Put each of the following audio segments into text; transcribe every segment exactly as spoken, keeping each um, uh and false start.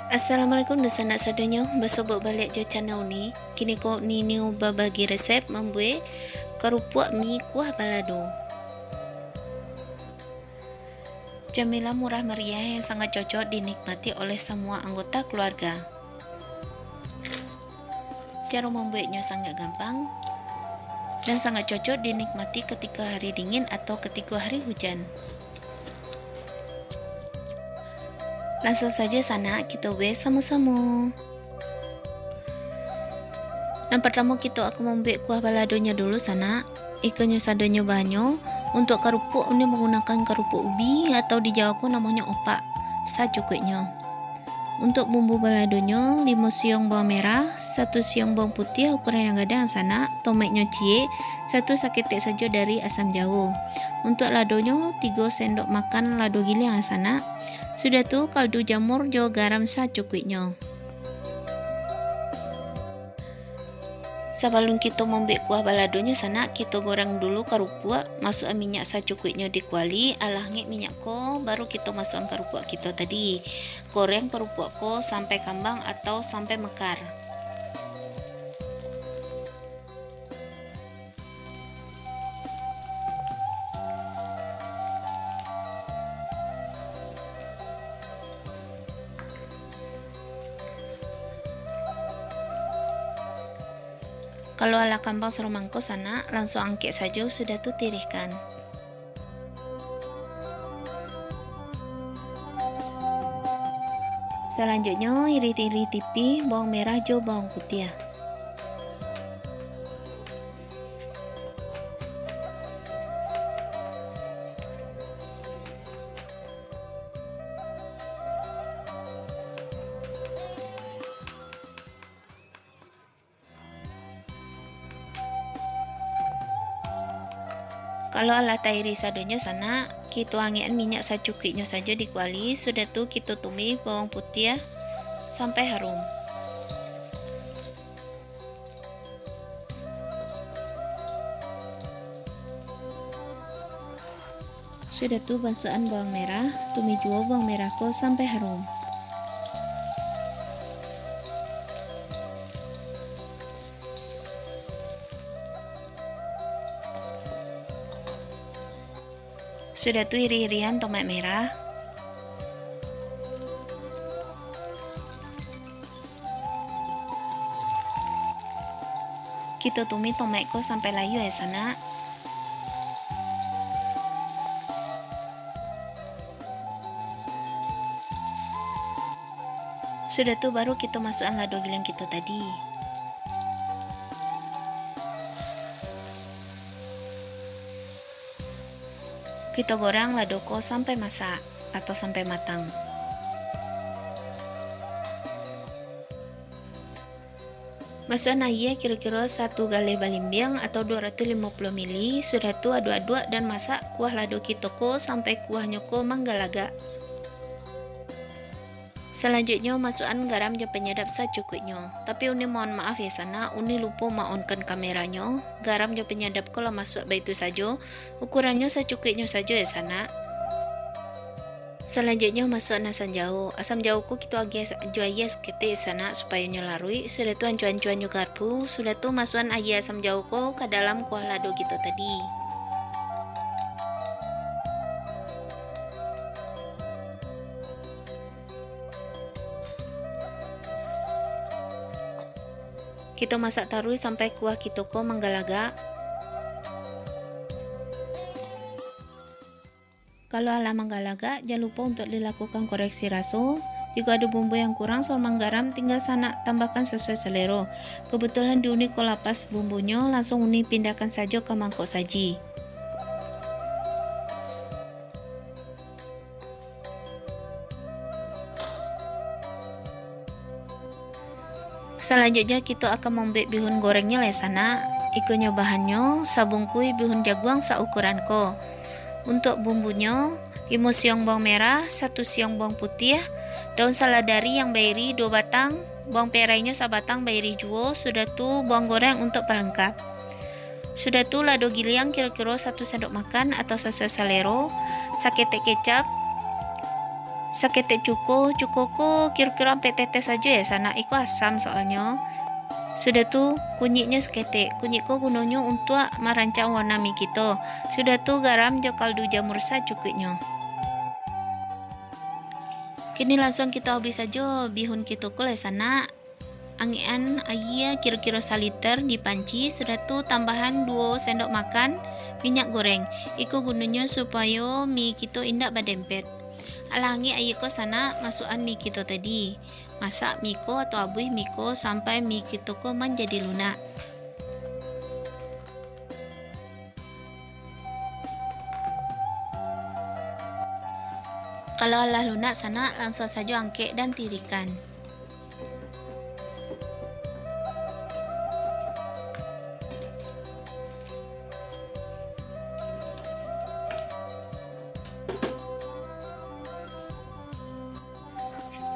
Assalamualaikum dunsanak sadonyo, basobok baliak jo channel Uni. Kini ko Uni babagi resep mambuek karupuak mi kuah balado. Camilan murah meriah yang sangat cocok dinikmati oleh semua anggota keluarga. Caro mambueknyo sangat gampang dan sangat cocok dinikmati ketika hari dingin atau ketika hari hujan. Langsung sajo sanak kito buek samo-samo. Nan partamo kito akan mambuek kuah baladonyo dulu sanak. Ikonyo sadonyo bahannyo, untuak karupuak Uni manggunakan karupuak ubi atau di Jawa ko namonyo opak, sacukuiknyo. Untuak bumbu baladonyo, limo siong bawang merah, satu siong bawang putiah ukuran yang gadang sanak, tomaiknyo ciek, satu saketek sajo dari asam jawo. Untuak ladonyo, tigo sendok makan lado giliang sanak. Sudah tu, kaldu jamur jo garam sacukuiknyo. Sabalun kito mambuek kuah baladonyo sanak, kito gorang dulu karupuak, masuak minyak sacukuiknyo di kuali, alah angek minyak ko, baru kito masuakan karupuak kito tadi. Goreng karupuak ko sampai kambang atau sampai mekar. Kalau alah kambang sarumangko sanak, langsung angkek sajo, sudah tu tirihkan. Salanjuiknyo, irih-irih tipih bawang merah jo bawang putiah. Kalau alah tairih sadonyo sanak, kito angekan minyak sacukuiknyo sajo di kuali, sudah tu kito tumih bawang putiah sampai harum. Sudah tu masuakan bawang merah, tumih juo bawang merah ko sampai harum. Sudah tu irih-irihan tomat merah. Kito tumih tomat ko sampai layua, eh, sanak. Sudah tu, baru kito masuakan lado giliang kito tadi. Kito gorang lado ko sampai masak atau sampai matang. Masuakan aia kiro-kiro satu galeh balimbiang atau dua ratus limo puluh mili, sudah tu aduak-aduak dan masak kuah lado kito ko sampai kuahnyo ko manggalagak. Salanjuiknyo, masuakan garam jo panyadap sacukuiknyo. Tapi Uni mohon maaf ya sanak, Uni lupo ma-onkan kameranyo. Garam jo panyadap ko lah masuak baitu sajo. Ukurannyo sacukuiknyo sajo ya sanak. Salanjuiknyo, masuakan asam jawo. Asam jawo ko kito agiah sa-, jo aia saketek sanak, supayo nyo laruik. Sudah tu, ancua-ancuan jo garpu. Sudah tu, masuakan aia asam jawo ko ka dalam kuah lado kito tadi. Kito masak taruih sampai kuah kito ko manggalagak. Kalau alah manggalagak, jan lupo untuak dilakukan koreksi raso. Jikok ado bumbu yang kurang, saluang garam, tingga sanak tambahkan sasuai salero. Kebetulan di Uni ko lah pas bumbunyo, langsung Uni pindahkan sajo ka mangkok saji. Salanjuiknyo, kito akan mambuek bihun gorengnyo lai sanak. Ikonyo bahannyo, sabungkuih bihun jaguang saukuran ko. Untuak bumbunyo, limo siong bawang merah, satu siong bawang putiah, daun saladari yang bairih duo batang, bawang perainyo sabatang bairih juo, sudah tu bawang goreng untuak palengkap. Sudah tu, lado giliang kiro-kiro satu sendok makan atau sasuai salero, saketek kecap, Saketek cuko, cuko ko kiro-kiro ampek tetes sajo ya sanak, iko asam soalnyo. Sudah tu, kunyiknyo saketek. Kunyik ko gunonyo untuak marancang warna mi kito. Sudah tu, garam jo kaldu jamur sacukuiknyo. Kini langsuang kito abuih sajo bihun kito ko lai sanak. Angek-an aia kiro-kiro saliter di panci, sudah tu tambahan duo sendok makan minyak goreng. Iko gunonyo supayo mi kito indak badempet. Alah angek aia ko sanak, masuakan mi kito tadi. Masak mi ko atau abuih mi ko sampai mi kito ko manjadi lunak. Kalau alah lunak sanak, langsuang sajo angkek dan tirikan.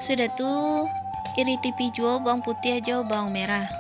Sudah tu, iri tipih juo bawang putiah jo bawang merah.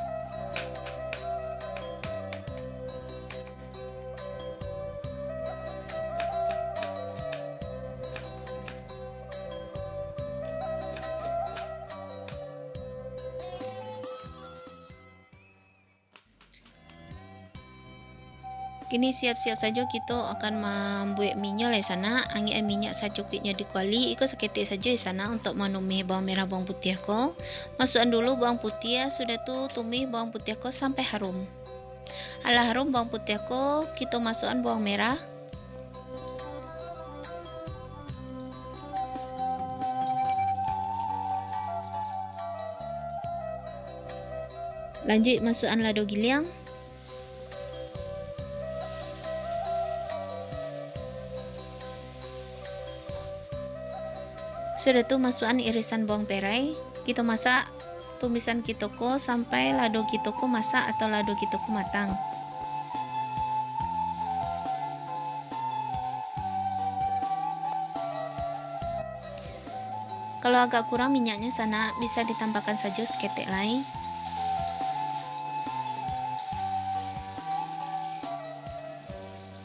Kini siap-siap sajo kito akan mambuek minyo lai sanak. Angek minyak sacukuiknyo di kuali, iko saketek sajo di sanak untuak manumih bawang merah bawang putiah ko. Masuakan dulu bawang putiah, sudah tu tumih bawang putiah ko sampai harum. Alah harum bawang putiah ko, kito masuakan bawang merah. Lanjuik masuakan lado giliang. Sudah tu masuakan irisan bawang perai. Kito masak tumisan kito ko sampai lado kito ko masak atau lado kito ko matang. Kalau agak kurang minyaknyo sanak, bisa ditambahkan sajo saketek lai.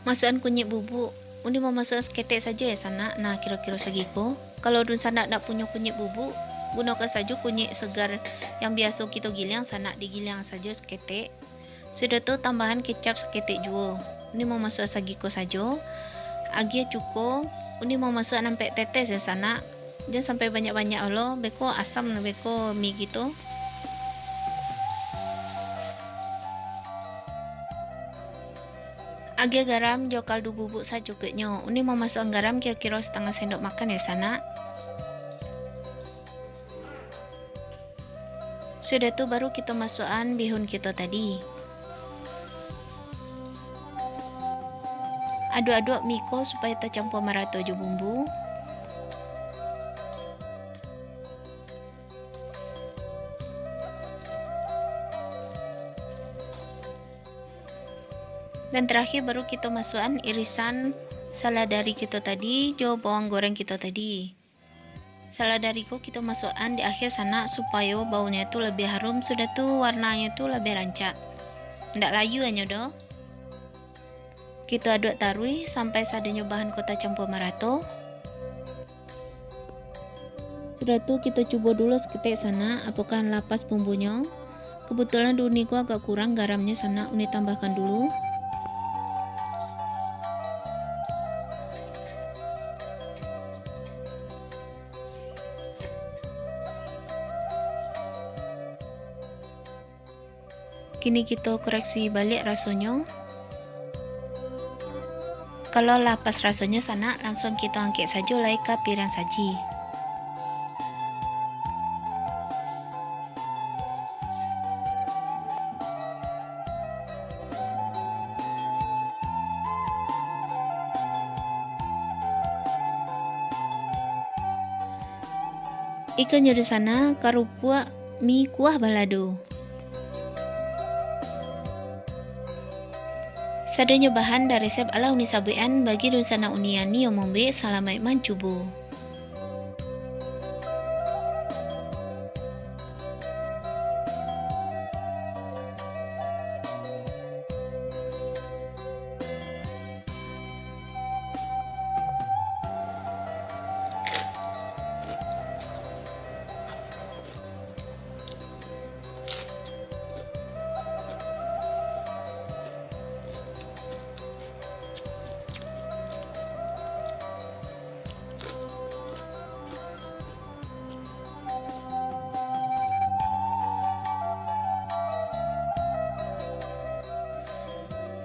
Masuakan kunyik bubuk. Uni mamasuakan saketek sajo ya sanak, nah kiro-kiro sagiko. Kalau dunsanak ndak punyo kunyik bubuk, gunokan sajo kunyik segar yang biaso kito giliang sanak, digiliang sajo saketek. Sudah tu tambahan kecap saketek juo. Uni mamasuakan sagiko sajo. Agiah cuko, uni mamasuakan ampek tetes ya sanak. Jan sampai banyak-banyak lo, beko asam beko mi kito. Agiah garam jo kaldu bubuk sacukuiknyo. Uni mamasuakan garam kiro-kiro satangah sendok makan ya sanak. Sudah tu baru kito masuakan bihun kito tadi. Aduak-aduak mi ko supayo tacampua marato jo bumbu. Dan terakhir baru kito masuakan irisan saladari kito tadi jo bawang goreng kito tadi. Saladari ko kito masuakan di akhir sanak supayo baunyo tu labiah harum, sudah tu warnanyo tu labiah rancak. Ndak layu anyo doh. Kito aduak taruih sampai sadonyo bahan ko tacampua marato. Sudah tu kito cubo dulu saketek sanak, apokan lah pas bumbunyo. Kebetulan di uni ko agak kurang garamnyo sanak, uni tambahkan dulu. Kini kito koreksi baliak rasonyo. Kalau lah pas rasonyo sanak, langsuang kito angkek sajo lai ka piriang saji. Ikanyo di sanak, karupuak, mi kuah balado. Sadonyo bahan dan resep alah uni sabuikan, bagi dunsanak uni nan nio mambuek, salamaik mancubo.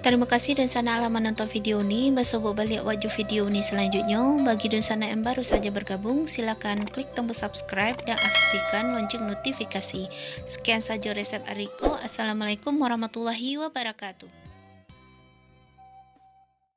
Tarimo kasih dunsanak lah manonton video ni. Basobok baliak awak jo video ni salanjutnyo. Bagi dunsanak yang baru saja bergabung, silakan klik tombol subscribe dan aktifkan lonceng notifikasi. Sekian sajo resep ari ko. Assalamualaikum warahmatullahi wabarakatuh.